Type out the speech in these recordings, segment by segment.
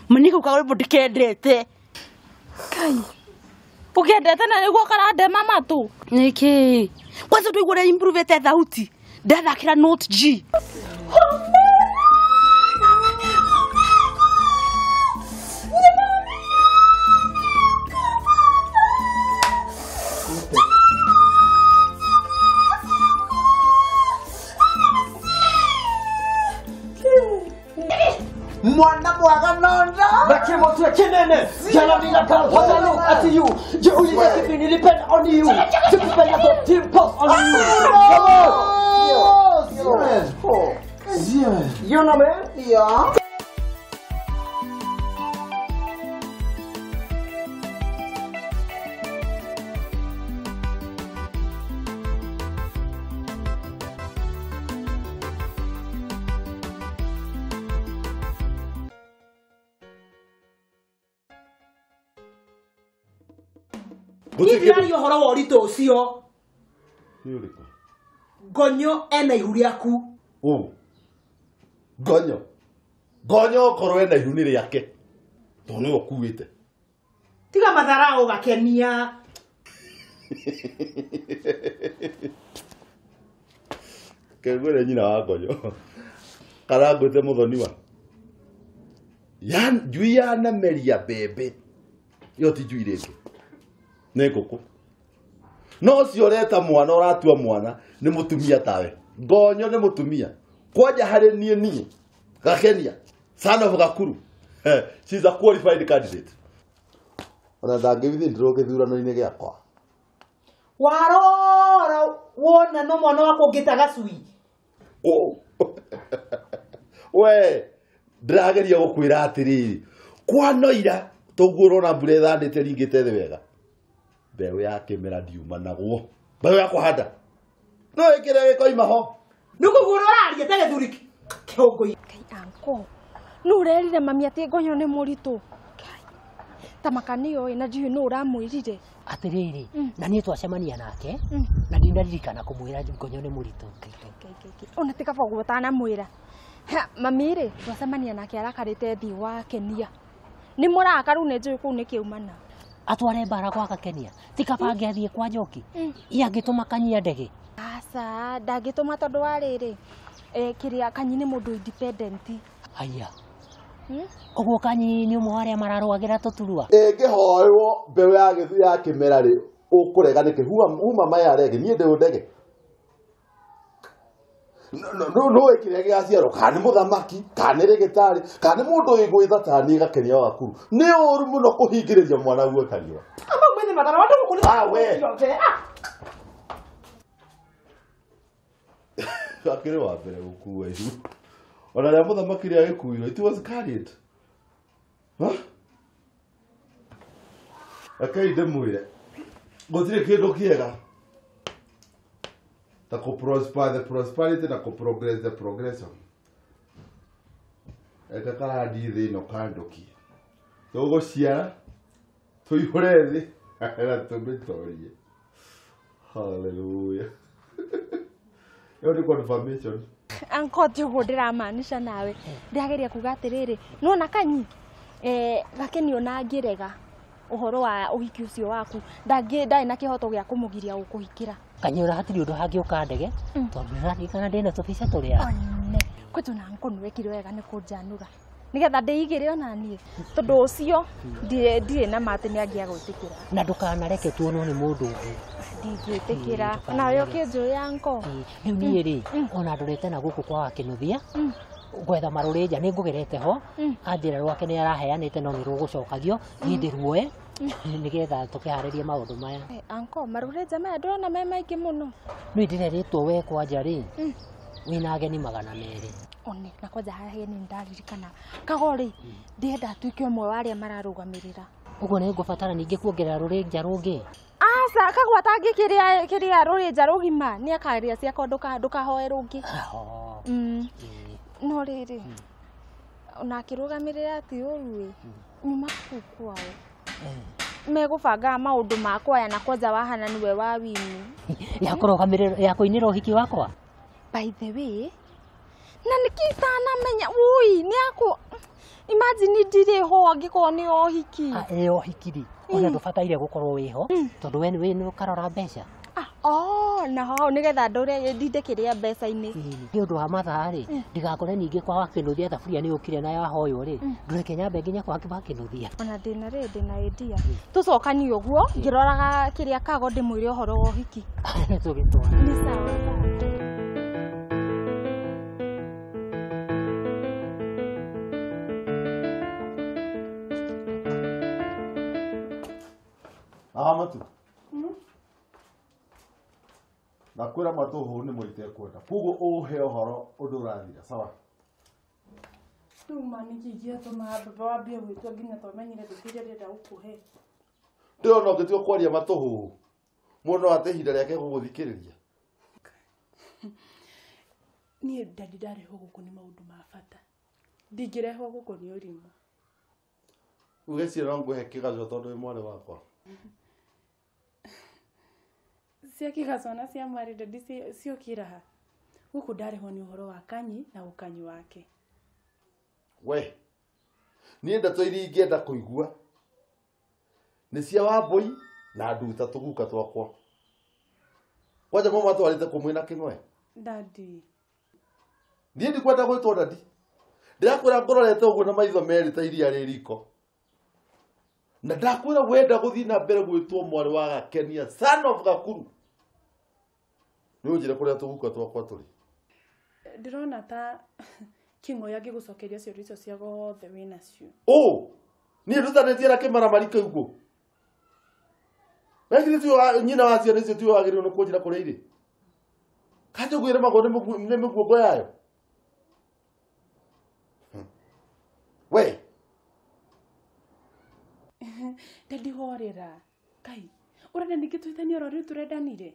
Mani kau kawimbo ndikendete. Kai. Ukendete na niguo karandema matu. Niki. Kwanza ndũigua ũrĩa improvete thauti. Ndathakĩra note G. Mwana mwaga nonda Nakimotwe kinene Jalamina girl, what I look at you. You only depend on you. To depend on the team post on you. Come on. You know man? Yeah. Nĩ ũhoro wa ũritũ ũcio. Gonyo ena ihu rĩaku. Gonyo. Gonyo okorwo ena ihu nĩ rĩake. Tondũ nĩwe ũkuĩte. Tiga matharau gakenia. Kengwĩre nyina wa Gonyo. Kana ngwĩte mũthoniwa. Njui yanameria mbembe. Ĩyo ti njui rĩngĩ. Nĩ ngũkũ. No ũcio ũreta mwana ũratua mwana nĩ mũtumia tawe. Gonyo nĩ mũtumia. Kwanja harĩ niĩ niĩ. Gakenia. Son of Gakuru. She's a qualified candidate. Ona ndangĩwithdraw gĩthurano-inĩ gĩakwa. Warora wona no mwana wakwa ũngĩta gacui. We ndĩrageria gũkwĩra atĩrĩrĩ. Kwanoira toguo ũrona mbura ĩthandĩte ringĩte thĩ wega. Mbeũ ya kĩmera ndiumanagwo. Mbeũ ya kũhanda. No ĩkĩre gĩkoima ho. Nĩ kũguo ũraria ta gĩthuri kĩhũngũ. Ngai anko. Nũ ũrerire mami atĩ Gonyo nĩ mũritũ? Ta makanio na ndiũĩ nũ ũramwĩrire. Atĩrĩrĩ, na niĩ twacemania nake na ndinaririkana kũmwĩra Gonyo nĩ mũritũ. Ona ti kaba ũguo ũtanamwĩra. Mami rĩ, twacemania nake arakarĩte thiĩ wa Kenia. Nĩ mũrakaru nĩ njũĩ kũu nĩ kĩumana. Atware mbara gwa Gakenia. Ti kaba angĩathiĩ kwa Njoki. Ĩ angĩtũma Kanyia ndege. Aca, ndangĩtũma tondũ wa rĩrĩ. Kĩrĩa Kanyi nĩ mũndũ independent. Haya. Ũguo Kanyi nĩ ũmwe wa arĩa mararũagĩra tũturwa. Ĩngĩhoywo mbeũ ya gĩthu ya kĩmera rĩ, ũkũrega nĩkĩ? Huma maya rege, niĩ ndĩ ndege. No kĩrĩa gĩgaciarwo kana nĩ mũthamaki, kana nĩ rĩgĩtarĩ, kana nĩ mũndũ wĩgwĩtha ta niĩ Gakenia wa Gakuru. Nĩ ũru mũno kũhingĩrĩria mwana guo kariũa. Amba mwene mathara wa ndũgũ Ah, we. Akĩrĩ wa mbere gũkua ihu. Ona rĩa mũthamaki rĩa gĩkuirwo, it was carried. Huh? Rekei ndĩmwĩre. Gũtirĩ kĩndũ kĩega ta kũ prosper the prosperity na kũ progress the progression. Eka karathiĩ thĩ ĩno kandũkie. Tũgũciara tũihũre thĩ na tũmĩtorie. Hallelujah. Ĩyo nĩ confirmation. Anko ti ũguo ndĩramaanisha nawe. Ndĩrageria kuga atĩrĩrĩ, nĩwona Kanyi Gakeni ona angĩrega ũhoro wa ũhiki ũcio waku, ndarĩ na kĩhoto gĩa kũmũgiria gũkũhikĩra. Kanyi ũra hatirĩ ũndũ hangĩũka ndege tondũ ndĩraririkana ndĩna tũbica tũrĩa. One, kwĩtũ na anko nĩwekire wega nĩ kũnjanũra. Nĩgetha ndĩigĩre ona niĩ tondũ ũcio ndirĩ na ma atĩ nĩ angĩagwĩtĩkĩra. Na ndũkanareke tuonwo nĩ mũndũ ũngĩ. Ndingĩtĩkĩra. Nawe ũkĩnjũĩ anko. Rĩu niĩ rĩ, ona ndorete na gũkũ kwa Wakĩnuthia gwetha marũrĩnja nĩ ngũgerete ho anjĩra rwake nĩ araheanĩte no nĩ rũgũcokagio niĩ ndĩruoe nĩgetha tũkĩharĩrie maũndũ maya. Anko, marũrĩnja maya ndĩrona me maingĩ mũno. Nĩ ndĩrerĩtwo we kwanja rĩ wĩna ageni 200. One, na kwanja ageni nĩndaririkana. Kago rĩ, ndĩrenda atuĩke ũmwe wa arĩa mararũgamĩrĩra. Ũguo nĩ ngũbatara ningĩ kuongerera rũrĩnja rũngĩ. Aca, Kago atangĩkĩrĩa kĩrĩa rũrĩnja rũgima nĩ akarĩa ciakwa ndũkahoe rũngĩ. No rĩrĩ, ona akĩrũgamĩrĩra ti ũru ĩ, nyuma kũu kwao. Megũbangaga maũndũ ma kwaya na kwanja wahana nĩwe wa wini. Ya kũrũgamĩrĩra ya kũinĩra ũhiki wakwa. By the way, na nĩkĩ itanamenya ui nĩ akũ Imagine ndirĩ ho angĩkorwo nĩ ũhiki. Ah, ĩ ũhiki rĩ. Ona ndũbataire gũkorwo wĩho tondũ we nĩ ũkarora mbeca. Ah, na ho nĩgetha ndũre ndinde kĩrĩa mbeca-inĩ. Nĩ ũndũ wa mathaa rĩ, ndigakore ningĩ kwa Wakĩnũthia thaburia nĩ ũkire na yahoywo rĩ, ndũreke nyambe nginya kwa Wakĩnũthia. Ona ndĩna rĩ ndĩna idea. Tũcokanie ũguo ngĩroraga kĩrĩa kago ndĩmwĩre ũhoro wa ũhiki. Tũgĩtwara. Nĩ sawa. Matu. Nakwĩra matũhũ nĩ mũitekwenda koguo ũhe ũhoro ũndũ ũrathira sawa. Rĩu ma nĩkĩ gĩatũma baba wambie gwĩtua nginya twamenyire ndeto iria ndĩrenda gũkũhe? Ndĩrona ũngĩtua kwaria matũhũ mũndũ no ate ihinda rĩake gũgũthikĩrĩria. Niĩ ndadi ndarehwo gũkũ nĩ maũndũ ma bata, ndingĩrehwo gũkũ nĩ ũrimũ. Ũgeciria no ngũhe kĩgaco tondũ wĩ mwarĩ wakwa? Cia kĩgaco na cia mwarĩ ndadi ciokĩra ha? Gũkũ ndarehwo nĩ ũhoro wa Kanyi na ũkanyi wake. We niĩ ndeto iria ingĩenda kũigua nĩ cia Wambũi na Nduta tũguka twakwa. Kwanja mo matwarĩte kũ mwĩna kĩng'oe? Dadi. Niĩ ndikwenda gwĩtwo dadi. Ndĩrakwĩra ngũrorete ũguo na maitho merĩ ta iria rĩ riko. Na ndakwĩra wenda gũthiĩ na mbere gwĩtwo mwarĩ wa Gakenia, son of Gakuru. Nĩ ũnjĩre kũrĩa tũguka twakwa tũrĩ. Ndĩrona ta kĩng'oe angĩgũcokeria ciũria icio ciothe wĩnacio. Ũ, niĩ ndutanĩtie na kĩmaramari kĩu ũguo. Wekire tiwe nyina wa ciana icio tiwe wagĩrĩirwo nĩ kũnjĩra kũrĩa irĩ. Kanja ũguo ĩremagwo nĩ mĩguongo yayo. We. Dadi horera. Kai, ũrenda ningĩ twĩtanie oro rĩu tũrendanire?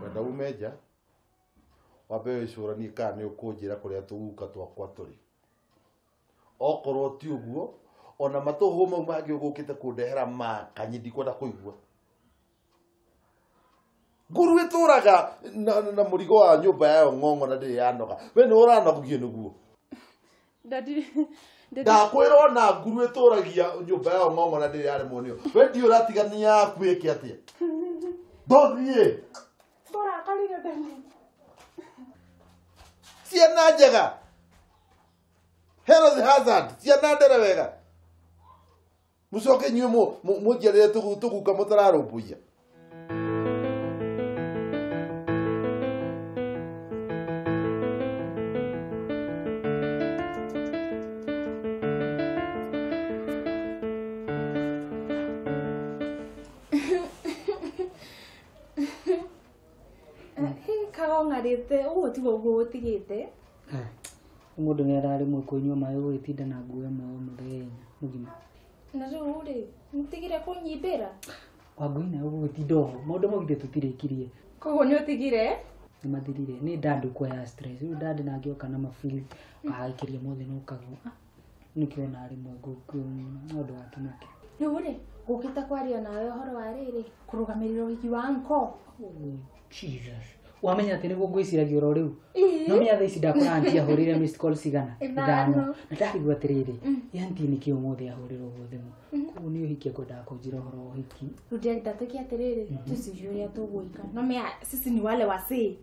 Wenda ume nja wambe wĩcũranie kana nĩ ũkũnjĩra kũrĩa tũguka twakwa tũrĩ. Okorwo ti ũguo, ona matũhũ mau mangĩ ũgũkĩte kũndehera ma Kanyi ndikwenda kũigua. Nguru ĩtũraga na mũrigo wa nyũmba yayo ng'ong'o na ndĩrĩ yanoga. We nĩ ũranogio nĩguo. Dadi, ndakwĩra ona nguru ĩtũragia nyũmba yayo ng'ong'o na ndĩrĩ yaremwo nĩyo. We ndiũ ũratigania yaku ĩke atĩa? Ndothiĩ. Ndũrakarire dadi. Ciana njega. Health hazard, ciana ndere wega. Mũcoke inyuĩ mũnjiarĩre tũguka mũtararũmbũiya. Kago ng'arĩte ũguo tiguo ngũgũtigĩte. Mũndũ nĩ araremwo kũnyua maĩ ũgũgĩtinda na nguo ĩmwe o mũthenya mũgima. Na rĩu rĩ, mũtigire kũnyimbĩra? Wangũi nawe ũgũgĩtinda oho, maũndũ mau githĩ tũtirĩkirie. Koguo nĩ ũtigire? Nĩ mathirire. Nĩ ndandũ kuoya stress. Rĩu ndandĩ nangĩ oka na mabili ũkahagĩkĩria mothe na ũkagũa. Nĩkĩo ona rĩmwe ũndũ wa kĩmake. Rĩu rĩ, ngũkĩte kwaria nawe ũhoro wa rĩrĩ, kũrũgamĩrĩra ũhiki wa uncle. Oh, Jesus. Wamenya atĩ nĩguo ngwĩciragia oro rĩu. No menya thaa ici ndakora auntie ahũrĩre missed call cigana? Ithano. Na ndarigwo atĩrĩrĩ, ĩ auntie nĩkĩ ũmũthĩ ahũrĩra ũguo thimũ? Koguo nĩ ũhiki ekwendaga kũnjĩra ũhoro wa ũhiki. Rĩu ndĩrenda twĩke atĩrĩrĩ, tũcirie ũrĩa tũgwĩka. No menya sisi ni wale wasee.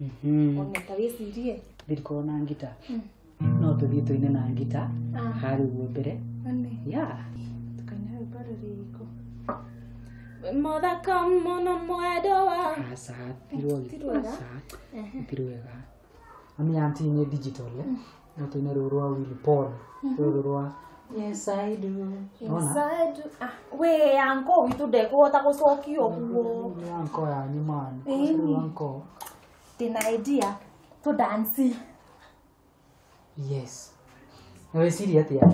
Ona ta wĩcirie. Thirikoro na ngita. No tũthiĩ tũine na ngita harĩa ũguo mbere. Yeah. Tũkaina rwĩmbo rũrĩkũ? Mothaka mũno mwendo wa. Aca, ti rwega. Ti rwega. Mami auntie nĩ digital eh? No tũine rũrũ rwa Willy Paul. Rũrũ rwa Yes I do. Yes I do. Ah, we uncle witũ ndekũhota gũcokia ũguo. Nĩ uncle yanyu man. Rĩu uncle. Ndĩna idea. Tũ dance. Yes. Na wĩciria atĩa?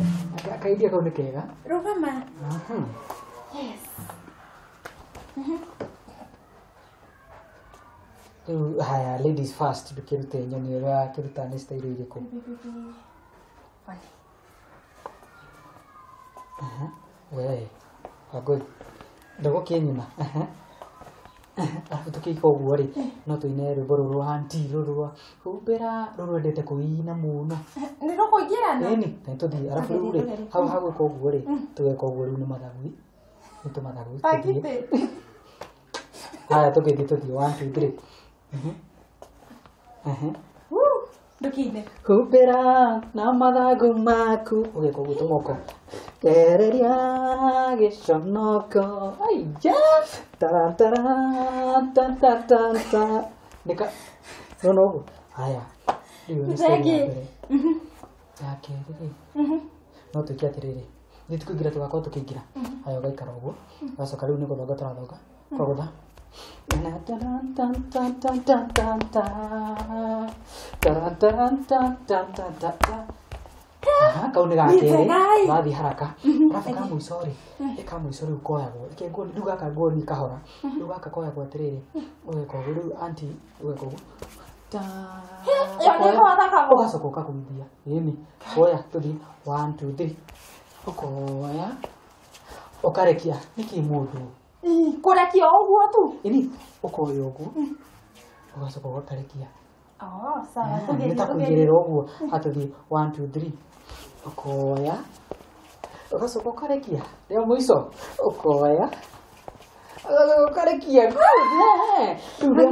Kaidia kau nĩ kega? Rũgama. Yes. Rĩu haya ladies first ndũkĩrute nyoni ũrĩa wakĩruta nĩ style irĩkũ? We, Wangũi, ndũgũkĩnyima. Arabu tũkĩika ũguo rĩ no tũine rwĩmbo rũrũ rwa aunty rũrũ rwa humbĩra rũrũ endete kũina mũno. Nĩ rũkũingĩrana? Ĩni, na tũthiĩ arabu rĩu rĩ hau hagwĩka ũguo rĩ tũgeka ũguo rĩu nĩ mathagui. Nĩ tũmathagui tũthiĩ. Haya tũgĩthiĩ tũthiĩ 1 2 3. Ndũkĩine. Humbĩra na mathagu maku ũgeka ũguo tũmoko. Ereria gĩconoko. Aija. Tara tara ta ta ta ta. Nika. No no. Haya. Rĩu nĩ step ya mbere. Ya kerĩ rĩ. No twĩke atĩrĩrĩ. Nĩ tũkũingĩra tũgakorwo tũkĩingĩra. Haya ũgaikara ũguo. Ũgacoka rĩu nĩ gũthonga tũrathonga. Kwagũtha. Ta ta ta ta ta ta ta. Ta ta ta ta ta ta ta. Aha, kau nĩ ga kerĩ wathiĩ haraka. Arabu ka mũico rĩ, ka mũico rĩu koyagwo. Reke nguoni rĩu gaka nguoni kahora. Rĩu gaka koyagwo atĩrĩrĩ, ũgeka ũguo rĩu aunty ũgeka ũguo. Ta. Ũgacoka ũkagũithia. Ĩni, oya tũthiĩ 1 2 3. Ũkoya ũkarekia. Nĩkĩ mũndũ? Kũrekia ũguo tu? Ĩni, ũkoya ũguo. Ũgacoka ũgakarekia. Oh, sawa. Nĩ ta kũigĩrĩra ũguo. Atũthiĩ 1 2 3. Ũkoya ũgacoka ũkarekia. Rĩa mũico ũkoya ũgacoka ũkarekia. Rĩu rĩu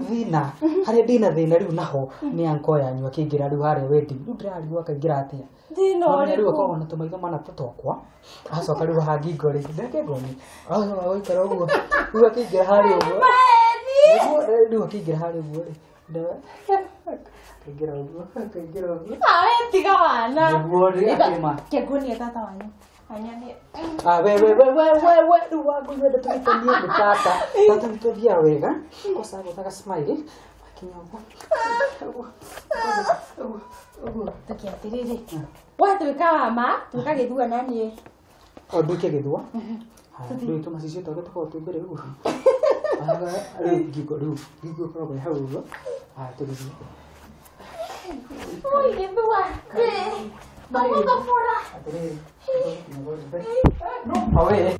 thĩna harĩa ndĩna thĩna rĩu naho nĩ anko yanyu akĩingĩra rĩu harĩa wedding. Rĩu ndĩrarigwo akaingĩra atĩa. Thĩna ũrĩkũ? Rĩu akoragwo na tũmaitho mana ta twakwa. Agacoka rĩu haha ngingo rĩ ndeke ngoni. Agacoka gũikara ũguo. Rĩu akĩingĩra harĩa ũguo. Rĩu akĩingĩra harĩa ũguo rĩ. Akaingĩra ũguo, akaingĩra ũguo. Awe tiga wana. Nĩguo rĩ akĩma. Kĩnguonie tata wanyu. Anyonie. Ah, we we we we we we rĩu wangũigua tũhikanie nĩ tata. Tata witũ athiaga wega. Kosa agũthaga smile. Akinya ũguo. Ũguo. Ũguo. Ũguo. Tũke atĩrĩrĩ. Watuĩka wa ma, tuĩka gĩthua na niĩ. O nduĩke gĩthua. Haya, rĩu tũmacicio twake tũkoragwo twĩ mbere ũguo. Rĩu ngingo rĩu ngingo ĩkoragwo ĩ hau ũguo. Haya tũgĩthiĩ. Oi, gĩthua. Tũgũthabũra. Atĩrĩrĩ. No, awe.